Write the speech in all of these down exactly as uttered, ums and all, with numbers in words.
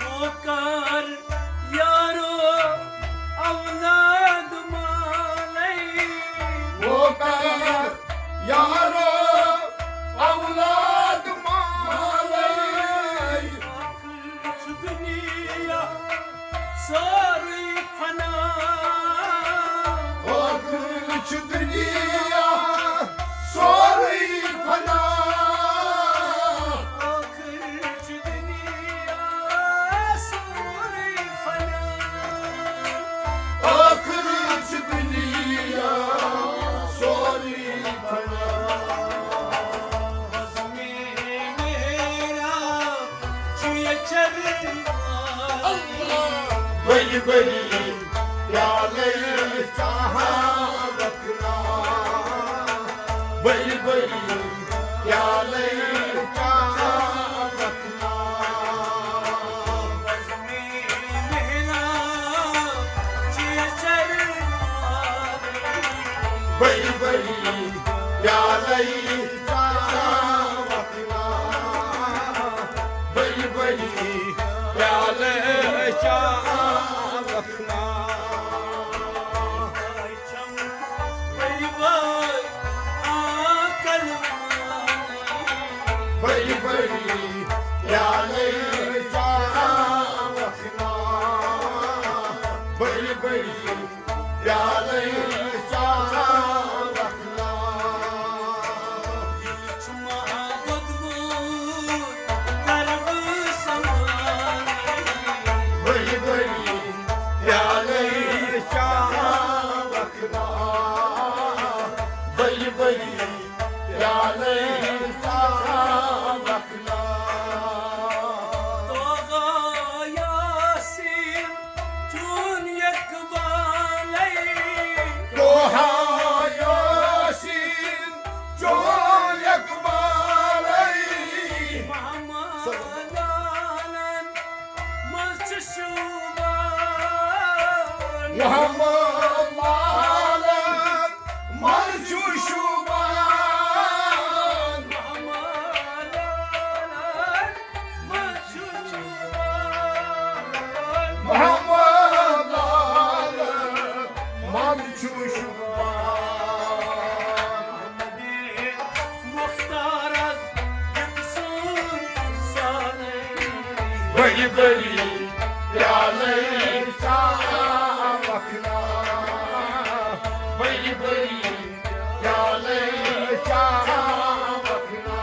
मोकर यारो औलाद मालई। मोकर यारो औलाद मालई। दुनिया सारी फना। ओ कुछ दुनिया सारी फना। ओ कुछ दुनिया सारी फना। ओ कुछ दुनिया सारी फना। बड़ी बड़ी प्याले चाह रखना, बड़ी बड़ी प्याले चाह रखना। बड़ी बड़ी प्याले चाह रखना, बड़ी बड़ी प्याले चाह रखना। बड़ी बड़ी बड़ी बड़ी प्याले चाह रखना, बड़ी बड़ी प्याले चाह रखना। बड़ी बड़ी प्याले चाह रखना, बड़ी बड़ी प्याले चाह रखना। तो यासीन चुन यकबालै। तो यासीन चुन यकबालै। मोहम्मद लालन मर्चु शुबान। मोहम्मद लालन मर्चु शुबान। मोहम्मद लालन मर्चु शुबान। मोहम्मद लालन मर्चु शुबान। बड़ी बड़ी प्याले चाह रखना, बड़ी बड़ी प्याले चाह रखना।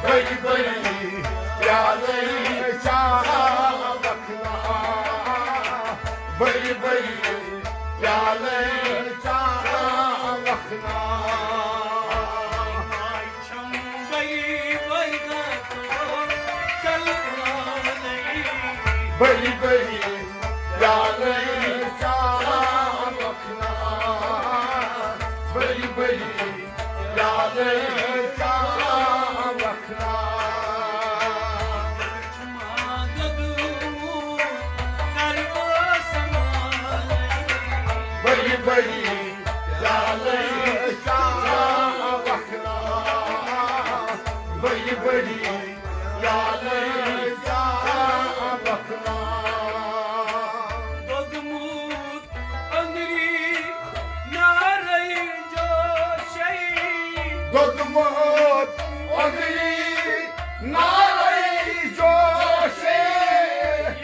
बड़ी बड़ी प्याले चाह रखना, बड़ी बड़ी प्याले चाह रखना। बड़ी बड़ी प्याले चाह रखना, बड़ी बड़ी प्याले चाह रखना। बड़ी बड़ी प्याले चाह रखना, बड़ी बड़ी प्याले चाह रखना। दो दो मुठ अंदरी नारई जोशई। दो दो मुठ अंदरी नारई जोशई।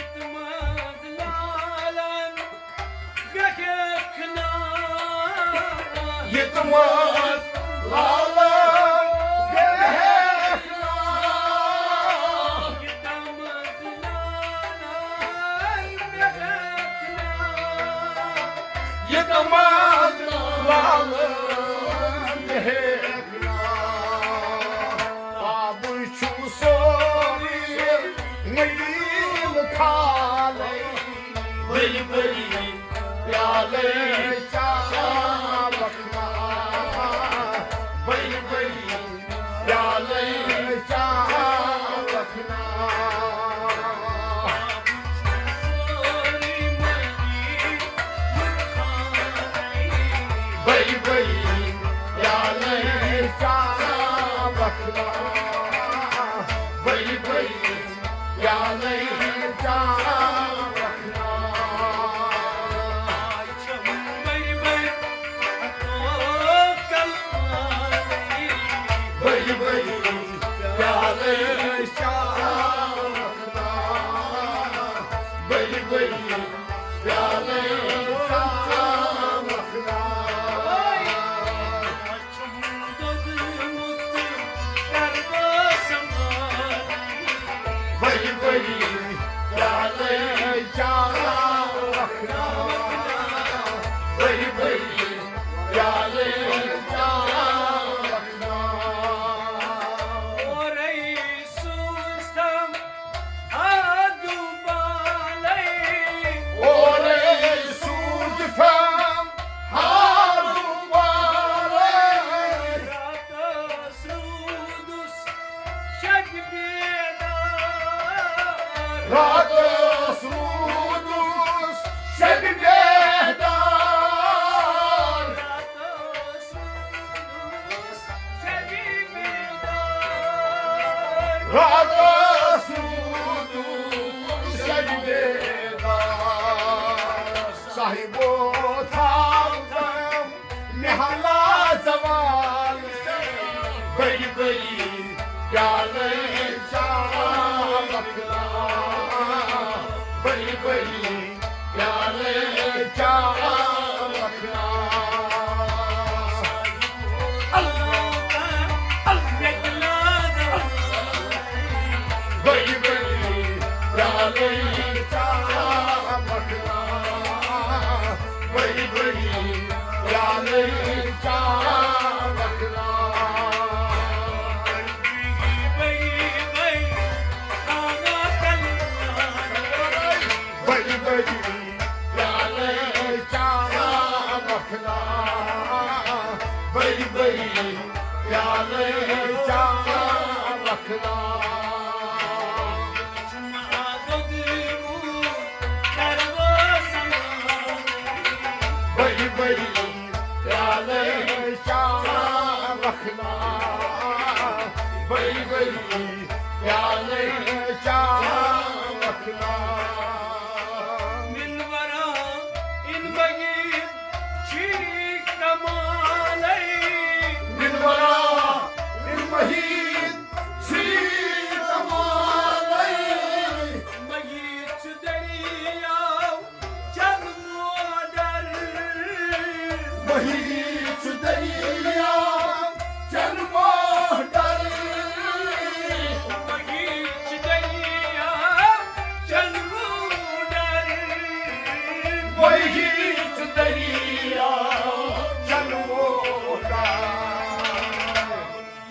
इतमाद लालन बेखना। लाल देखना। ये कमाल लाल देखना। बाबू छू सोरी नदीम खाले। बड़ी बड़ी प्याले चाह बखना। बड़ी बड़ी प्याले चाह बखना। बड़ी बड़ी प्याले चाह बखना। बड़ी बड़ी प्याले चाह बखना। बड़ी बड़ी प्याले चाह बखना। बड़ी बड़ी प्याले चाह बखना। बड़ी बड़ी प्याले चाह बखना। बड़ी बड़ी प्याले चाह बखना। साहिबो थाम थाम मेहला जवाल से बड़ी बड़ी प्याले चाह बखना। बड़ी बड़ी प्याले चाह बखना। बड़ी बड़ी प्याले चाह बखना। बड़ी बड़ी प्याले चाह बखना। बड़ी बड़ी प्याले चाह बखना। बड़ी बड़ी प्याले चाह बखना। बड़ी बड़ी प्याले चाह बखना। बड़ी बड़ी प्याले चाह बखना। मिनवरा इन महीन छी कमाले। मिनवरा इन महीन छी कमाले। महीच दरिया जन्मो डर। महीच दरिया जन्मो डर। महीच दरिया जन्मो डर। महीच दरिया जन्मो डर।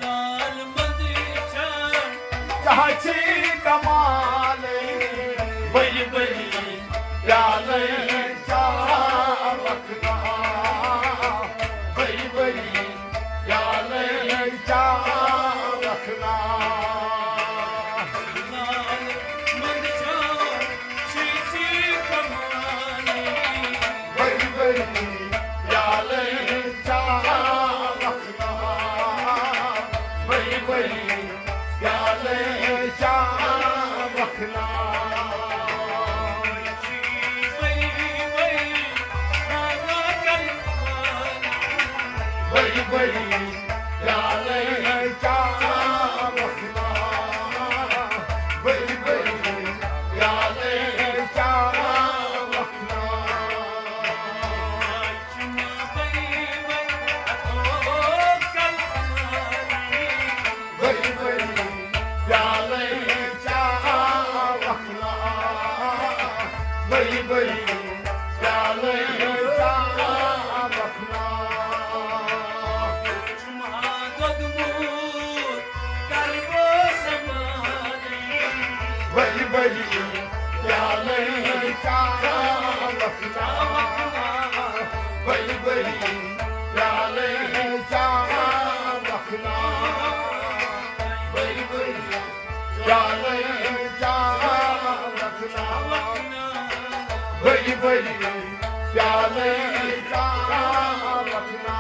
लाल मंद चाह चाची कमाले। बड़ी बड़ी प्याले चाह बखना। बड़ी बड़ी प्याले चाह बखना। लाल मंद चाह चाची कमाले। बड़ी बड़ी प्याले चाह बखना। बड़ी बड़ी प्याले चाह बखना। बड़ी बड़ी प्याले चाह बखना। बड़ी बड़ी प्याले चाह बखना। बड़ी बड़ी प्याले चारा रखना। बड़ी बड़ी प्याले चारा रखना। बड़ी बड़ी प्याले चारा रखना। बड़ी बड़ी प्याले चारा रखना। बड़ी बड़ी प्याले चारा रखना।